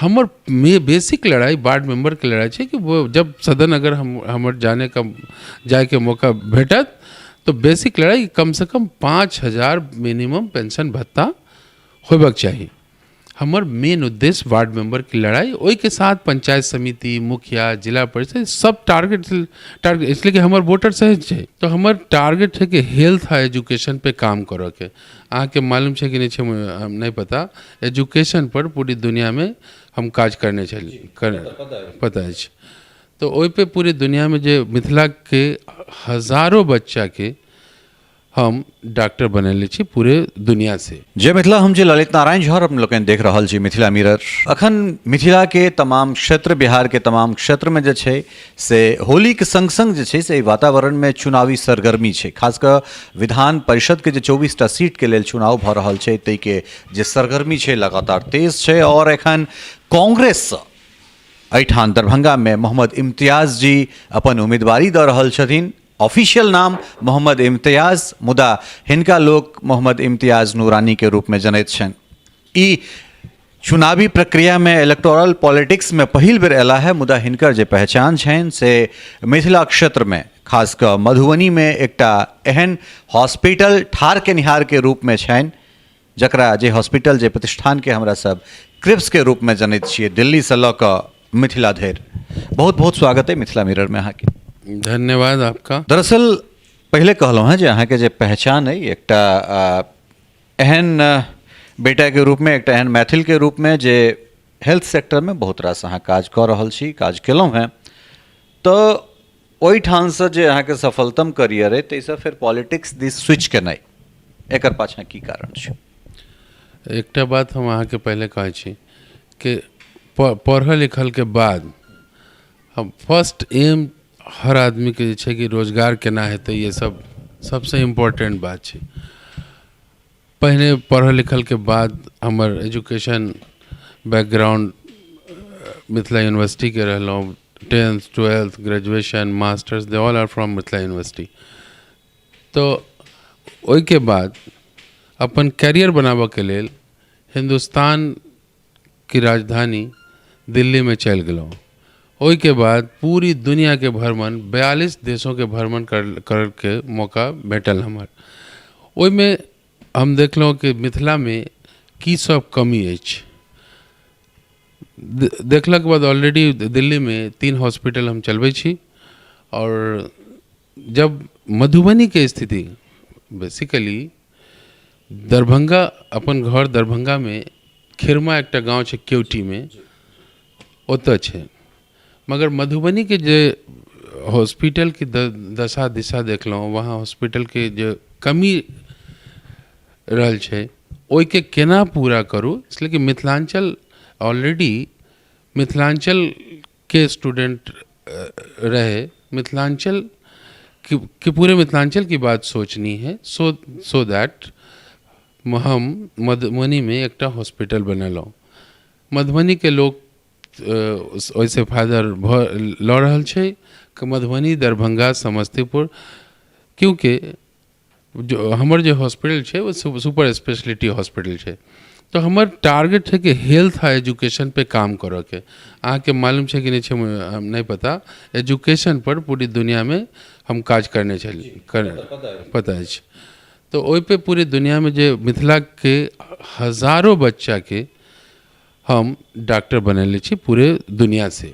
हमर मे बेसिक लड़ाइ वार्ड मेम्बरके लड़ाइ छै कि वो जब सदन अगर हम हमर जाने का जायके मौका भेटत तऽ बेसिक लड़ाइ कमसँ कम 5000 मिनिमम पेंशन भत्ता होयबाक चाही। हमर मेन उद्देश्य वार्ड मेम्बरके लड़ाइ, ओहिके साथ पंचायत समिति, मुखिया, जिला परिषद सब टारगेट टारगेट, इसलिए कि हमर वोटर सही छै। तऽ हमर टारगेट छै कि हेल्थ आ एजुकेशन पे काम करऽके। अहाँके मालूम छै कि नहि छै हम नहि पता, एजुकेशन पर पूरी दुनियामे हम काज करने छली, कर पता अछि। तऽ ओहि पे पूरी दुनियामे जे मिथिलाके हजारो बच्चाके हम डॉक्टर बनेले छी पूरे दुनिया से। जय मिथिला, हम जे ललित नारायण झा अपने लोकनि देख रहल छी मिथिला मिरर। अखन मिथिला के तमाम क्षेत्र, बिहार के तमाम क्षेत्र में जे छै से होली के संग संग जे छै से एहि वातावरण में चुनावी सरगर्मी छै। खास कऽ विधान परिषद के जे 24टा सीट के लेल चुनाव भऽ रहल छै ताहिके जे सरगर्मी छै लगातार तेज छै। और एखन कांग्रेससँ एहिठाम दरभंगा में मोहम्मद इम्तियाज जी अपन उम्मीदवारी दऽ रहल छथिन। ऑफिशियल नाम मोहम्मद इम्तियाज, मुदा हिनका लोक मोहम्मद इम्तियाज नूरानी के रूप में जनैत छनि। ई चुनावी प्रक्रिया में इलेक्टोरल पॉलिटिक्स में पहिल बेर अयला है, मुदा हिनकर जे पहचान छनि से मिथिला क्षेत्र में खास कऽ मधुबनी में एकटा एहन हॉस्पिटल ठाढ़ केनिहार के रूप में छनि, जकरा जे हॉस्पिटल जे प्रतिष्ठान के हमरा सब क्रिप्स के रूप में जनैत छियै, दिल्ली से लऽ कऽ मिथिला धरि। बहुत बहुत स्वागत है मिथिला मिरर में अहाँके। धन्यवाद आपका। दरअसल पहिले कहलहुँ हेँ जे अहाँके जे पहचान अइ एकटा एहन बेटाके रूपमे, एकटा एहन मैथिलके रूपमे जे हेल्थ सेक्टरमे बहुत रास अहाँ काज कऽ रहल छी, काज केलहुँ हेँ, तऽ ओहिठामसँ जे अहाँके सफलतम करियर अइ ताहिसँ फेर पॉलिटिक्स दिस स्विच केनाइ, एकर पाछाँ की कारण छै? एकटा बात हम अहाँके पहिले कहै छी कि पढ़ल लिखलके बाद हम फर्स्ट एम हर आदमीके जे छै कि रोजगार केना हेतै, ये सब सबसँ इम्पोर्टेंट बात छै। पहिने पढ़ल लिखलके बाद हमर एजुकेशन बैकग्राउंड मिथिला यूनिवर्सिटीके रहलहुँ, 10th 12th graduation masters they all are from Mithila university. तऽ ओहिके बाद अपन कैरियर बनाबऽके लेल हिन्दुस्तानके राजधानी दिल्लीमे चलि गेलहुँ। ओहिके बाद पूरी दुनिआके भ्रमण, 42 देशोके भ्रमण करके मौका भेटल हमर। ओहिमे हम देखलहुँ कि मिथिलामे की सब कमी अछि। देखलाके बाद ऑलरेडी दिल्लीमे 3 हॉस्पिटल हम चलबै छी। आओर जब मधुबनीके स्थिति, बेसिकली दरभंगा, अपन घर दरभंगामे खिरमा एकटा गाँव छै केवटीमे, ओतऽ छै, मगर मधुबनीके जे हॉस्पिटलके दशा दिशा देखलहुँ, वहाँ हॉस्पिटलके जे कमी रहल छै ओहिके केना पूरा करू, इसलिए कि मिथिलाञ्चल ऑलरेडी मिथिलाञ्चलके स्टूडेंट रहे, मिथिलाञ्चल कि पूरे मिथिलाञ्चल की बात सोचनी है, सो सो that हम मधुबनीमे एकटा हॉस्पिटल बनेलहुँ। मधुबनीके लोक ओहिसँ फायदा भऽ लऽ रहल छै। मधुबनी, दरभंगा, समस्तीपुर, क्योंकि जो हमर जे हॉस्पिटल छै ओ सुपर स्पेशलिटी हॉस्पिटल छै। तऽ हमर टारगेट छै कि हेल्थ आ एजुकेशन पे काम करऽके। अहाँके मालूम छै कि नहि छै हम नहि पता, एजुकेशन पर पूरी दुनियामे हम काज करने छली, कर पता अछि। तऽ ओहि पे पूरी दुनियामे जे मिथिलाके हजारो बच्चाके हम डॉक्टर बनेले छी पूरे दुनिया से।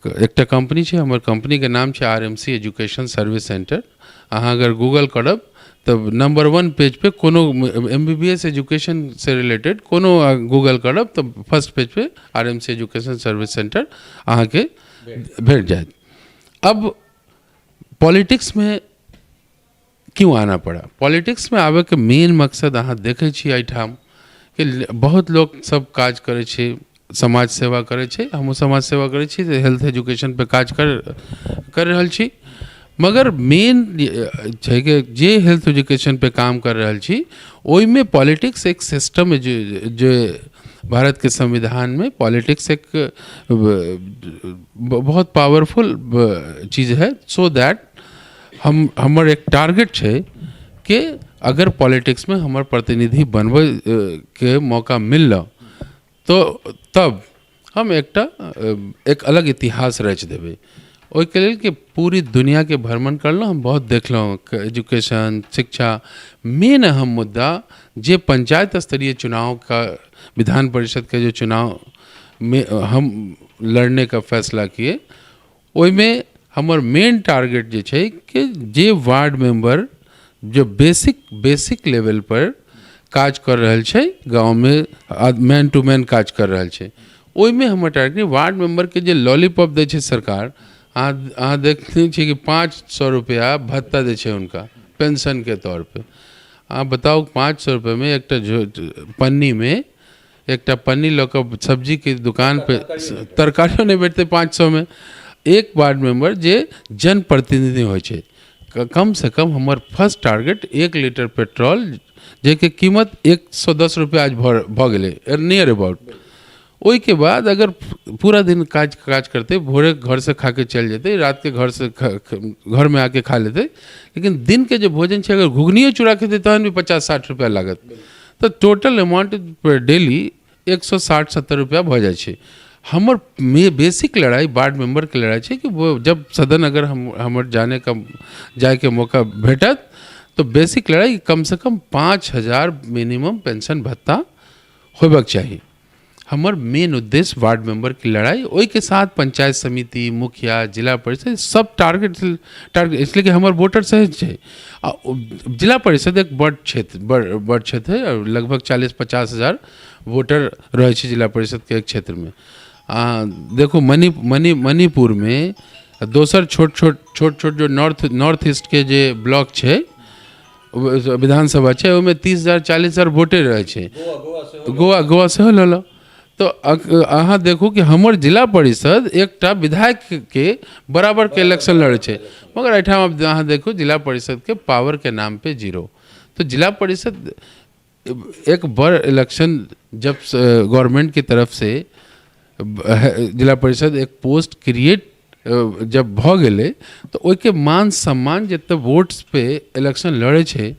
एकटा कम्पनी छै, हमर कम्पनीके नाम छै R M C education service centre. अहाँ अगर गूगल करब तऽ नम्बर 1 पेज पे कोनो M B B S education से रिलेटेड कोनो गूगल करब तऽ फर्स्ट पेज पे R M C education service centre अहाँके भेट जायत। अब पॉलिटिक्समे क्यों आना पड़ा? पॉलिटिक्समे आबैके मेन मकसद अहाँ देखै छी एहिठाम कि बहुत लोक सब काज करै छै, समाज सेवा करै छै, हमहूँ समाज सेवा करै छी, हेल्थ एजुकेशन पे काज कर रहल छी। मगर मेन छै कि जे हेल्थ एजुकेशन पे काम कर रहल छी ओहिमे पॉलिटिक्स एक सिस्टम जे जे भारतके संविधानमे पॉलिटिक्स एक बहुत पावरफुल चीज है। सो that हम हमर एक टारगेट छै कि अगर पॉलिटिक्समे हमर प्रतिनिधि बनबैके मौका मिलल तो तब हम एकटा एक अलग इतिहास रचि देबै। ओहिके लेल कि पूरी दुनियाके भ्रमण करलहुँ हम, बहुत देखलहुँ एजुकेशन, शिक्षा। मेन अहम मुद्दा जे पंचायत स्तरीय चुनाव का, विधान परिषद के जो चुनाव में हम लड़ने का फैसला किए, ओहिमे हमर मेन टारगेट जे छै कि जे वार्ड मेम्बर जो बेसिक बेसिक लेवल पर काज कर रहल छै, गाँवमे मैन टू मैन काज कर रहल छै, ओहिमे हमर टारगेट वार्ड मेम्बरके जे लॉलीपॉप दै छै सरकार। अहाँ देखते छियै कि 500 रुपैआ भत्ता दै छै हुनका पेंशनके तौर पे। अहाँ बताउ, 500 रुपैआमे एकटा पन्नीमे, एकटा पन्नी लऽ कऽ सब्जीके दुकान पे तरकारियो नहि भेटतै 500मे। एक वार्ड मेम्बर जे जनप्रतिनिधि होइ छै, कमसँ कम हमर फर्स्ट टारगेट 1 लीटर पेट्रोल, जाहिके कीमत 110 रुपैआ आज भऽ गेलै नियर अबाउट, ओहिके बाद अगर पूरा दिन काज काज करतै, भोरे घरसँ खा के चलि जेतै, रातके घरसँ घरमे आके खा लेतै, लेकिन दिनके जे भोजन छै, अगर घुघनियो चूड़ा खेतै तहन भी 50-60 रुपैआ लागत। तऽ टोटल अमाउंट डेली 160-70 रुपैआ भऽ जाइ छै। हमर बेसिक लड़ाइ वार्ड मेम्बरके लड़ाइ छै कि वो जब सदन अगर हम हमर जाने का जायके मौका भेटत, तऽ बेसिक लड़ाइ कमसँ कम 5000 मिनिमम पेंशन भत्ता होयबाक चाही। हमर मेन उद्देश्य वार्ड मेम्बरके लड़ाइ, ओहिके साथ पंचायत समिति, मुखिया, जिला परिषद, सब टारगेट टारगेट, इसलिए कि हमर वोटर सही छै। आ जिला परिषद एक बड़ क्षेत्र, बड़ बड़ क्षेत्र है और लगभग 40-50 हजार वोटर रहै छै जिला परिषदके एक क्षेत्रमे। आ देखू, मणि मणि मणिपुरमे, दोसर छोट छोट छोट छोट जो नॉर्थ नॉर्थ ईस्टके जे ब्लॉक छै, विधानसभा छै, ओहिमे 30,000 40,000 वोटे रहै छै। गोवा गोवा सेहो लऽ लो। तऽ अहाँ देखू कि हमर जिला परिषद एकटा विधायकके बराबरके इलेक्शन लड़ै छै, मगर एहिठाम अहाँ देखू, जिला परिषदके पावरके नाम पे जीरो। तऽ जिला परिषद एक बड़ इलेक्शन जब गवर्नमेंट की तरफ से जिला परिषद एक पोस्ट क्रिएट जब भऽ गेलै, तऽ ओहिके मान सम्मान, जते वोट्स पे इलेक्शन लड़ै छै,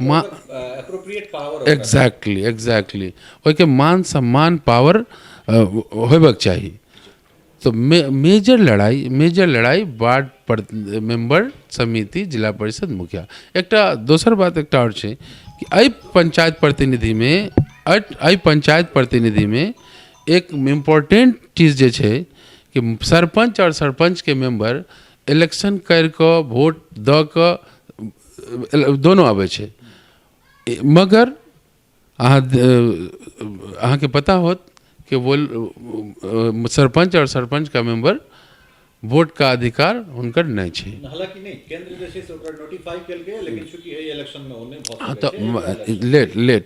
मा एप्रोप्रिएट पावर। एग्जैक्टली, एग्जैक्टली, ओहिके मान सम्मान, पावर होयबाक चाही। तऽ मेजर लड़ाइ वार्ड पर मेंबर, समिति, जिला परिषद, मुखिया। एकटा दोसर बात एकटा आओर छै कि एहि पंचायत प्रतिनिधिमे एक इम्पोर्टेंट चीज जे छै कि सरपञ्च आओर सरपञ्चके मेंबर इलेक्शन करि कऽ, वोट दऽ कऽ दोनो अबै छै। मगर अहाँके पता होत कि वो सरपंच और सरपंच का मेंबर वोट का अधिकार हुनकर नहि छै। हालांकि नहि, केंद्र जे छै से ओकरा नोटिफाई केलकै, लेकिन चूंकि एहि इलेक्शन मे ओ नहि भऽ सकै। तऽ लेट लेट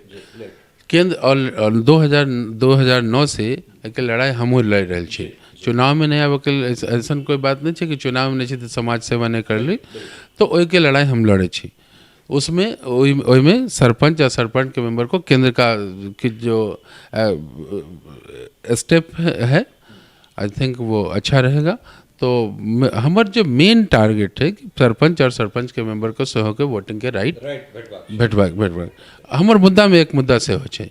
केंद्र और 2009 से एहिके लड़ाइ हमहूँ लड़ि रहल छी। चुनावमे नहि आबऽके अइसन कोइ बात नहि छै कि चुनावमे नहि छै तऽ समाज सेवा नहि करली। तऽ ओहिके लड़ाइ हम लड़ै छी। उसमें ओहिमे सरपंच या सरपंच के मेंबर को केंद्र का की जो स्टेप है, I think वो अच्छा रहेगा। तो हमर जो मेन टारगेट है कि सरपंच और सरपंच के मेंबर को सेहो के वोटिंग के राइट राइट भेटबाक भेटबाक भेटबाक हमर मुद्दामे एक मुद्दा सेहो छै।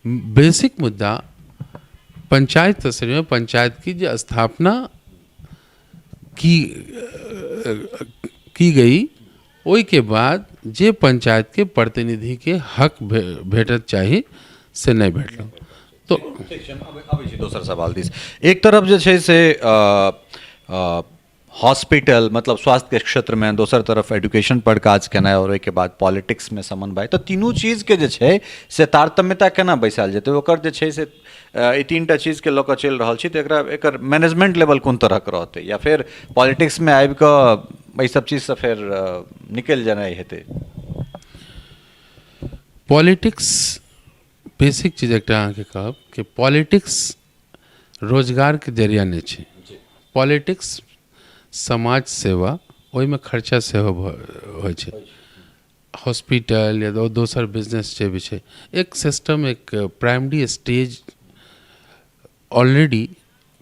बेसिक मुद्दा पंचायत स्तरीय पंचायत की जो स्थापना की की गई, ओहिके बाद जे पंचायतके प्रतिनिधिके हक भेटत चाही, से नहि भेटल तो ठीक छै, हम अबै छी दोसर सवाल दिस। एक तरफ जे छै से हॉस्पिटल, मतलब स्वास्थ्य के क्षेत्रमे, दोसर तरफ एजुकेशन पर काज केनाइ आओर ओहिके बाद पॉलिटिक्समे समन्वय, तऽ तीनू चीजके जे छै से तारतम्यता केना बैसायल जेतै? ओकर जे छै से ई तीन टा चीजके लऽ कऽ चलि रहल छी, तऽ एकरा एकर मैनेजमेंट लेवल कोन तरहके रहतै, या फेर पॉलिटिक्समे आबि कऽ एहि सब चीजसँ फेर निकलि जेनाइ हेतै? पॉलिटिक्स, बेसिक चीज एकटा अहाँके कहब कि पॉलिटिक्स रोजगारके जरिया नहि छै। पॉलिटिक्स समाज सेवा, ओहिमे खर्चा सेहो होइ छै। हॉस्पिटल या दोसर बिजनेस जे भी छै, एक सिस्टम, एक प्राइमरी स्टेज ऑलरेडी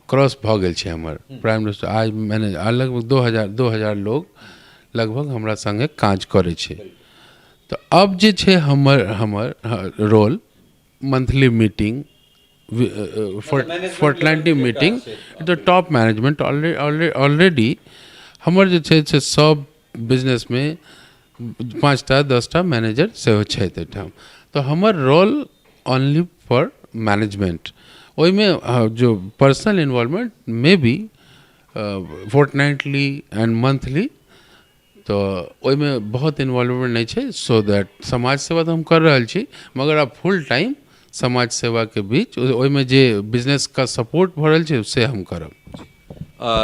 क्रॉस भऽ गेल छै हमर प्राइमरी। आज मैंने लगभग 2000 लोग लगभग हमरा सङ्गे काज करै छै। तऽ अब जे छै हमर हमर role monthly meeting, fortnightly meeting the top management already. हमर जे छै से सब बिजनेसमे 5टा 10टा मैनेजर सेहो छथि एहिठाम। तऽ हमर रोल ओनली फॉर मैनेजमेंट, ओहिमे जो personal involvement may be fortnightly and monthly, तऽ ओहिमे बहुत इन्वॉल्वमेंट नहि छै। सो that समाज सेवा तऽ हम कर रहल छी, मगर आब फुल टाइम समाज सेवाके बीच ओहिमे जे बिजनेसके सपोर्ट भऽ रहल छै से हम करब।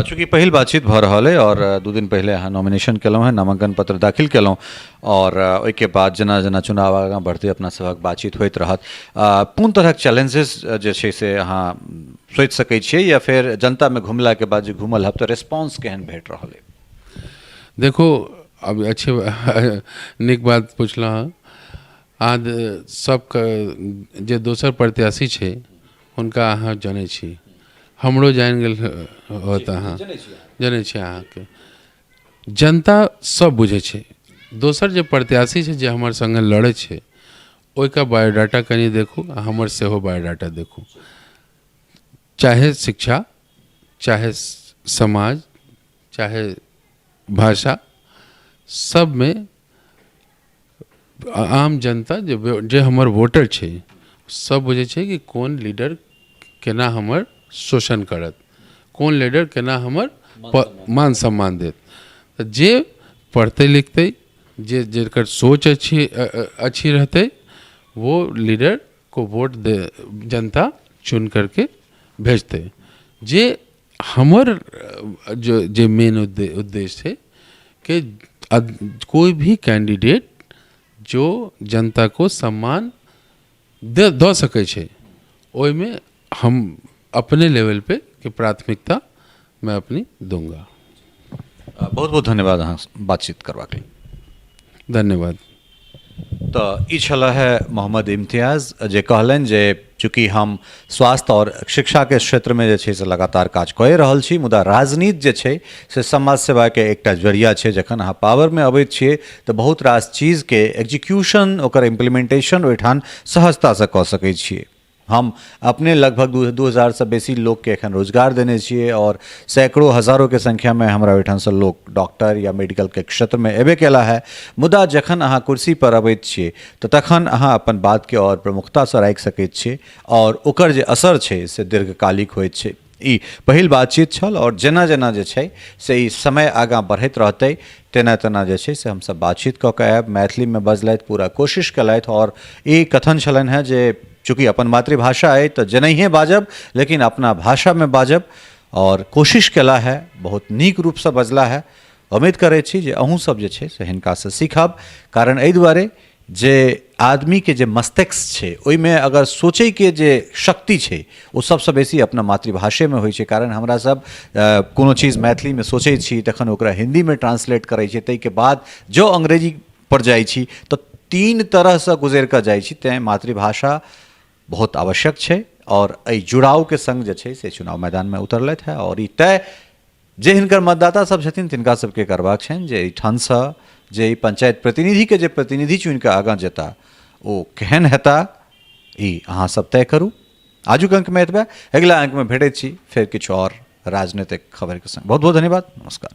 चूँकि पहिल बातचीत भऽ रहल अइ आओर 2 दिन पहिले अहाँ नॉमिनेशन केलहुँ हेँ, नामाङ्कन पत्र दाखिल केलहुँ आओर ओहिके बाद जेना जेना चुनाव आगाँ बढ़तै अपना सभक बातचीत होइत रहत। कोन तरहक चैलेंजेस जे छै से अहाँ सोचि सकै छियै या फेर जनतामे घुमलाके बाद जे घुमल हब तऽ रेस्पॉन्स केहन भेट रहल अइ? देखू, अब अच्छे नीक बात पुछलहुँ हँ। अहाँ सबके जे दोसर प्रत्याशी छै हुनका अहाँ जनै छी, हमरो जानि गेल होत, अहाँ जनै छी, अहाँके जनता सब बुझै छै। दोसर जे प्रत्याशी छै जे हमर सङ्गे लड़ै छै ओहिके बायोडाटा कनि देखू आ हमर सेहो बायोडाटा देखू, चाहे शिक्षा, चाहे समाज, चाहे भाषा, सबमे आम जनता जे जे हमर वोटर छै सब बुझै छै कि कोन लीडर केना हमर शोषण करत, कोन लीडर केना हमर मान सम्मान देत। तऽ जे पढ़तै लिखतै, जे जकर सोच अच्छी अच्छी रहतै, वो लीडर को वोट दे जनता चुन करके भेजतै। जे हमर जे मेन उद्देश्य छै कि कोई भी कैंडिडेट जो जनता को सम्मान दे दऽ सकै छै, ओहिमे हम अपने लेवल पे के प्राथमिकता मैं अपनी दूंगा। बहुत बहुत धन्यवाद अहाँ बातचीत करबाक लेल। धन्यवाद। तऽ ई छलह है मोहम्मद इम्तियाज जे कहलनि जे चूँकि हम स्वास्थ्य आओर शिक्षाके क्षेत्रमे जे छै से लगातार काज कए रहल छी, मुदा राजनीति जे छै से समाज सेवाके एकटा जरिया छै। जखन अहाँ पावरमे अबैत छियै तऽ बहुत रास चीजके एक्जीक्यूशन, ओकर इम्प्लीमेंटेशन ओहिठाम सहजतासँ कऽ सकै छियै। हम अपने लगभग 2000सँ बेसी लोकके एखन रोजगार देने छियै आओर सैकड़ो हजारोके संख्यामे हमरा ओहिठामसँ लोक डॉक्टर या मेडिकलके क्षेत्रमे एबे केला है। मुदा जखन अहाँ कुर्सीपर अबैत छियै तऽ तखन अहाँ अपन बातके आओर प्रमुखतासँ राखि सकैत छियै आओर ओकर जे असर छै से दीर्घकालिक होइत छै। ई पहिल बातचीत छल आओर जेना जेना जे छै से ई समय आगाँ बढ़ैत रहतै तेना तेना जे छै से हमसब बातचीत कऽ कऽ आयब। मैथिलीमे बजलथि, पूरा कोशिश केलथि आओर ई कथन छलनि हेँ जे चूँकि अपन मातृभाषा अइ तऽ जेनाहिए बाजब लेकिन अपना भाषामे बाजब, आओर कोशिश केला है, बहुत नीक रूपसँ बजला है। उम्मीद करै छी जे अहूँ सब जे छै से हिनकासँ सीखब, कारण एहि दुआरे जे आदमीके जे मस्तिष्क छै ओहिमे अगर सोचैके जे शक्ति छै ओ सबसँ बेसी अपना मातृभाषेमे होइ छै। कारण हमरा सब कोनो चीज मैथिलीमे सोचै छी तखन ओकरा हिन्दीमे ट्रांसलेट करै छी, ताहिके बाद जँ अंग्रेजी पर जाइ छी तऽ 3 तरहसँ गुजरि कऽ जाइ छी। तैँ मातृभाषा बहुत आवश्यक छै आओर एहि जुड़ावके सङ्ग जे छै से चुनाव मैदानमे उतरलथि हेँ। आओर ई तय जे हिनकर मतदाता सब छथिन तिनका सबके करबाक छनि जे एहिठामसँ जे ई पंचायत प्रतिनिधिके जे प्रतिनिधि चुनिकऽ आगाँ जेता ओ केहन हेता, ई अहाँ सब तय करू। आजुक अंकमे एतबे, अगिला अंकमे भेटैत छी फेर किछु आओर राजनीतिक खबरिके संग। बहुत बहुत धन्यवाद, नमस्कार।